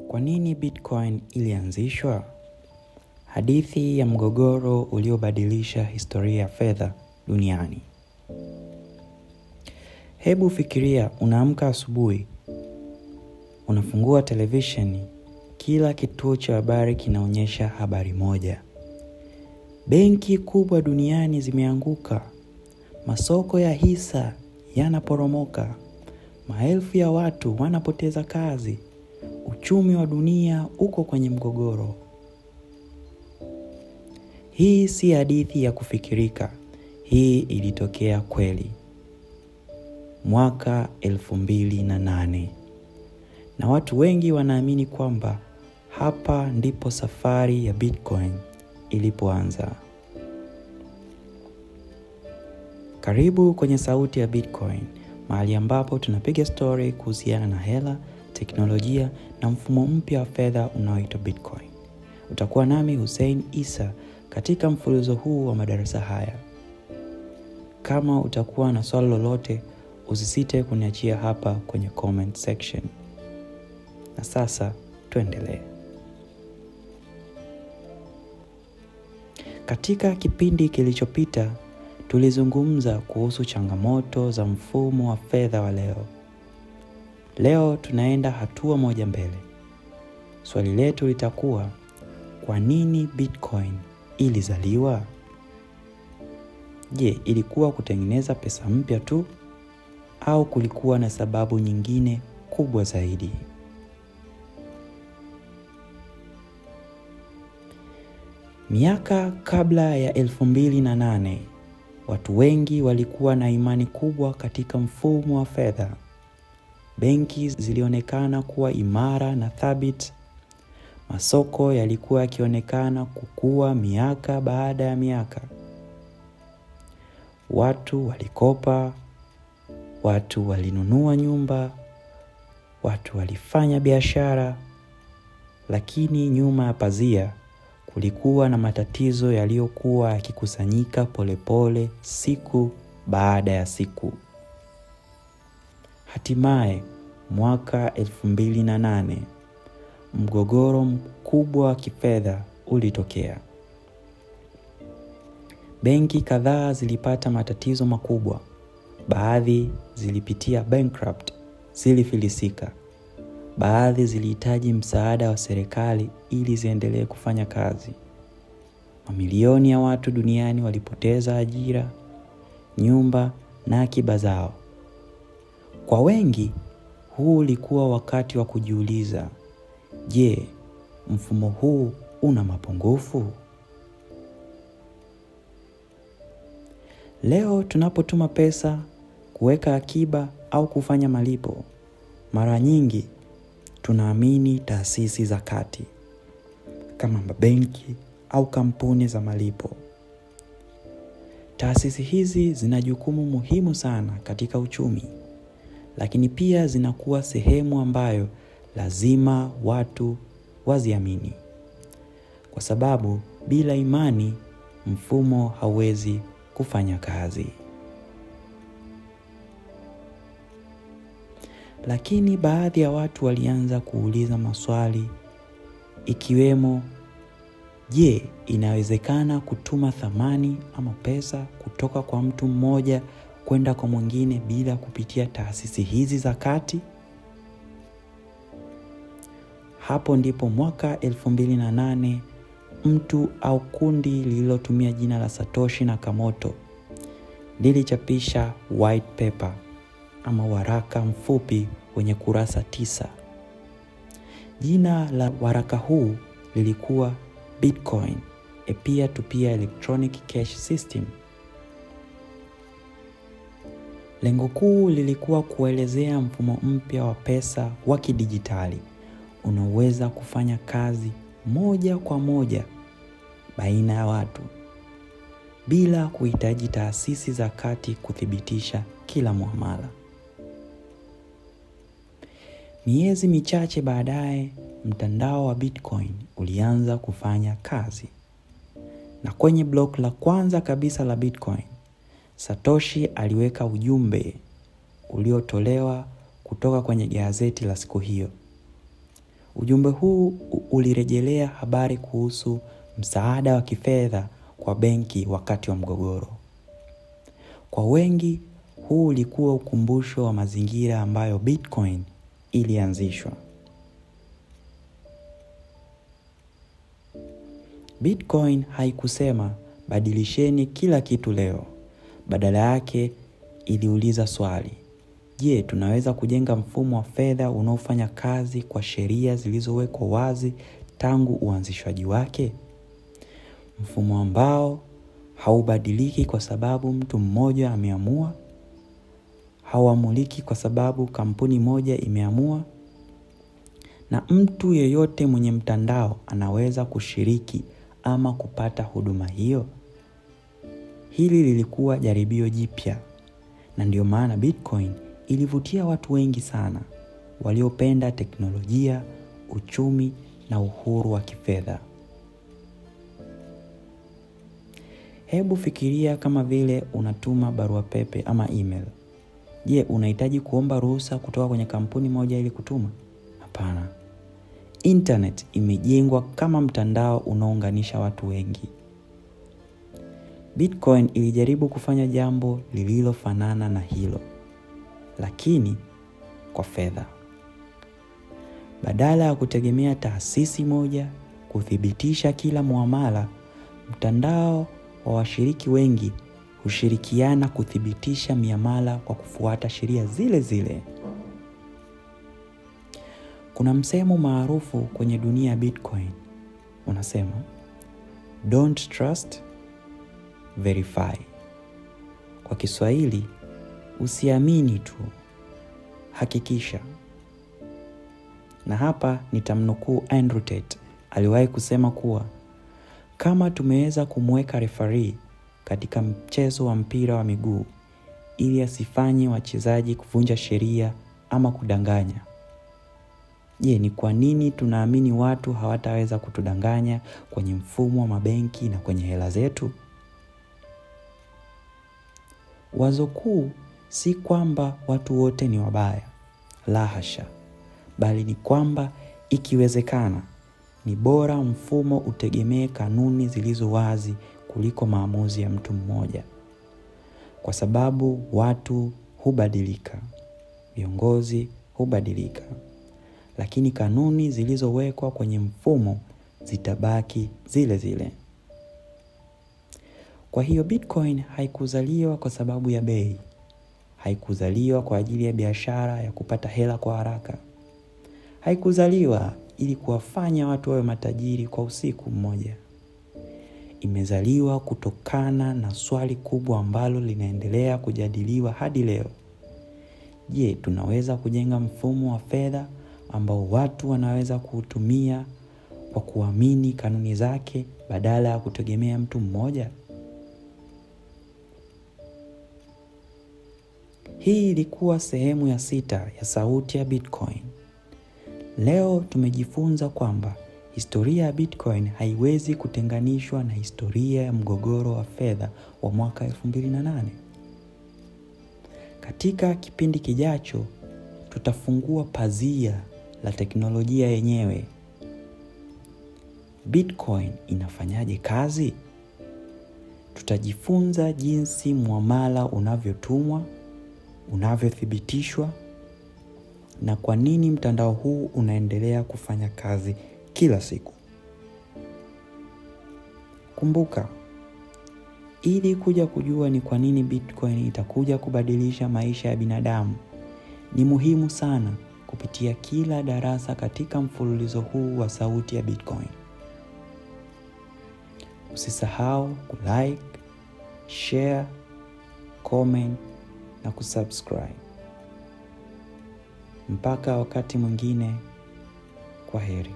Kwa nini Bitcoin ilianzishwa? Hadithi ya mgogoro uliobadilisha historia ya fedha duniani. Hebu fikiria, unaamka asubuhi, unafungua televisheni, kila kituo cha habari kinaonyesha habari moja. Benki kubwa duniani zimeanguka, masoko ya hisa yanaporomoka, maelfu ya watu wanapoteza kazi, uchumi wa dunia uko kwenye mgogoro. Hii si hadithi ya kufikirika, hii ilitokea kweli mwaka 2008, na watu wengi wanaamini kwamba hapa ndipo safari ya Bitcoin ilipoanza. Karibu kwenye Sauti ya Bitcoin, mahali ambapo tunapiga story kuhusiana na hela, teknolojia na mfumo mpya wa fedha unaoitwa Bitcoin. Utakuwa nami Hussein Isa katika mfululizo huu wa madarasa haya. Kama utakuwa na swali lolote, usisite kuniachia hapa kwenye comment section. Na sasa tuendelee. Katika kipindi kilichopita tulizungumza kuhusu changamoto za mfumo wa fedha wa leo. Leo tunaenda hatua moja mbele. Swali letu litakuwa, kwa nini Bitcoin ilizaliwa? Je, ilikuwa kutengeneza pesa mpya tu au kulikuwa na sababu nyingine kubwa zaidi? Miaka kabla ya 2008, watu wengi walikuwa na imani kubwa katika mfumo wa fedha. Benki zilionekana kuwa imara na thabiti. Masoko yalikuwa yakionekana kukua miaka baada ya miaka. Watu walikopa, watu walinunua nyumba, watu walifanya biashara, lakini nyuma ya pazia kulikuwa na matatizo yaliyokuwa yakikusanyika polepole siku baada ya siku. Hatimaye mwaka 2008, mgogoro mkubwa wa kifedha ulitokea. Benki kadhaa zilipata matatizo makubwa. Baadhi zilipitia bankrupt, zilifilisika. Baadhi zilihitaji msaada wa serikali ili ziendelee kufanya kazi. Mamilioni ya watu duniani walipoteza ajira, nyumba na akiba zao. Kwa wengi, huu ulikuwa wakati wa kujiuliza, je, mfumo huu una mapungufu? Leo tunapotuma pesa, kuweka akiba au kufanya malipo, mara nyingi tunaamini taasisi za kati kama mabenki au kampuni za malipo. Taasisi hizi zina jukumu muhimu sana katika uchumi, lakini pia zinakuwa sehemu ambayo lazima watu waziamini, kwa sababu bila imani mfumo hauwezi kufanya kazi. Lakini baadhi ya watu walianza kuuliza maswali ikiwemo, je, inawezekana kutuma thamani ama pesa kutoka kwa mtu mmoja kwenda kwa mwingine bila kupitia taasisi hizi za kati? Hapo ndipo mwaka 2008 mtu au kundi lililotumia jina la Satoshi Nakamoto lilichapisha white paper ama waraka mfupi wenye kurasa 9. Jina la waraka huu lilikuwa Bitcoin, a peer-to-peer electronic cash system. Lengo kuu lilikuwa kuelezea mfumo mpya wa pesa wa kidijitali unaoweza kufanya kazi moja kwa moja baina ya watu bila kuhitaji taasisi za kati kuthibitisha kila muamala. Miezi michache baadaye, mtandao wa Bitcoin ulianza kufanya kazi. Na kwenye block la kwanza kabisa la Bitcoin, Satoshi aliweka ujumbe uliotolewa kutoka kwenye gazeti la siku hiyo. Ujumbe huu ulirejelea habari kuhusu msaada wa kifedha kwa benki wakati wa mgogoro. Kwa wengi, huu ulikuwa ukumbusho wa mazingira ambayo Bitcoin ilianzishwa. Bitcoin haikusema badilisheni kila kitu leo. Badala yake iliuliza swali. Je, tunaweza kujenga mfumo wa fedha unaofanya kazi kwa sheria zilizowekwa wazi tangu uanzishwaji wake? Mfumo ambao haubadiliki kwa sababu mtu mmoja ameamua, hauamuliki kwa sababu kampuni moja imeamua, na mtu yeyote mwenye mtandao anaweza kushiriki ama kupata huduma hiyo. Hili lilikuwa jaribio jipya, na ndio maana Bitcoin ilivutia watu wengi sana waliopenda teknolojia, uchumi na uhuru wa kifedha. Hebu fikiria kama vile unatuma barua pepe ama email. Je, unahitaji kuomba ruhusa kutoka kwenye kampuni moja ili kutuma? Hapana. Internet imejengwa kama mtandao unaounganisha watu wengi. Bitcoin ilijaribu kufanya jambo lililofanana na hilo, lakini kwa fedha. Badala ya kutegemea taasisi moja kuthibitisha kila muamala, mtandao wa washiriki wengi hushirikiana kuthibitisha miamala kwa kufuata sheria zile zile. Kuna msemo maarufu kwenye dunia ya Bitcoin unasema, don't trust, verify. Kwa Kiswahili, usiamini tu, hakikisha. Na hapa nitamnukuu Andrew Tate, aliwahi kusema kuwa kama tumeweza kumweka refarii katika mchezo wa mpira wa miguu ili asifanye wachezaji kuvunja sheria ama kudanganya, je, ni kwa nini tunaamini watu hawataweza kutudanganya kwenye mfumo wa mabenki na kwenye hela zetu? Wazo kuu si kwamba watu wote ni wabaya, la hasha, bali ni kwamba ikiwezekana ni bora mfumo utegemee kanuni zilizo wazi kuliko maamuzi ya mtu mmoja, kwa sababu watu hubadilika, viongozi hubadilika, lakini kanuni zilizowekwa kwenye mfumo zitabaki zile zile. Kwa hiyo Bitcoin haikuzaliwa kwa sababu ya bei, haikuzaliwa kwa ajili ya biashara ya kupata hela kwa haraka, haikuzaliwa ili kuwafanya watu wawe matajiri kwa usiku mmoja. Imezaliwa kutokana na swali kubwa ambalo linaendelea kujadiliwa hadi leo. Je, tunaweza kujenga mfumo wa fedha ambao watu wanaweza kuutumia kwa kuamini kanuni zake badala ya kutegemea mtu mmoja? Hii ilikuwa sehemu ya 6 ya Sauti ya Bitcoin. Leo tumejifunza kwamba historia ya Bitcoin haiwezi kutenganishwa na historia ya mgogoro wa fedha wa mwaka 2008. Katika kipindi kijacho, tutafungua pazia la teknolojia yenyewe. Bitcoin inafanyaje kazi? Tutajifunza jinsi muamala unavyotumwa, unavyothibitishwa na kwa nini mtandao huu unaendelea kufanya kazi kila siku. Kumbuka, ili kuja kujua ni kwa nini Bitcoin itakuja kubadilisha maisha ya binadamu, ni muhimu sana kupitia kila darasa katika mfululizo huu wa Sauti ya Bitcoin. Usisahau kulike, share, comment na kusubscribe. Mpaka wakati mwingine, kwa heri.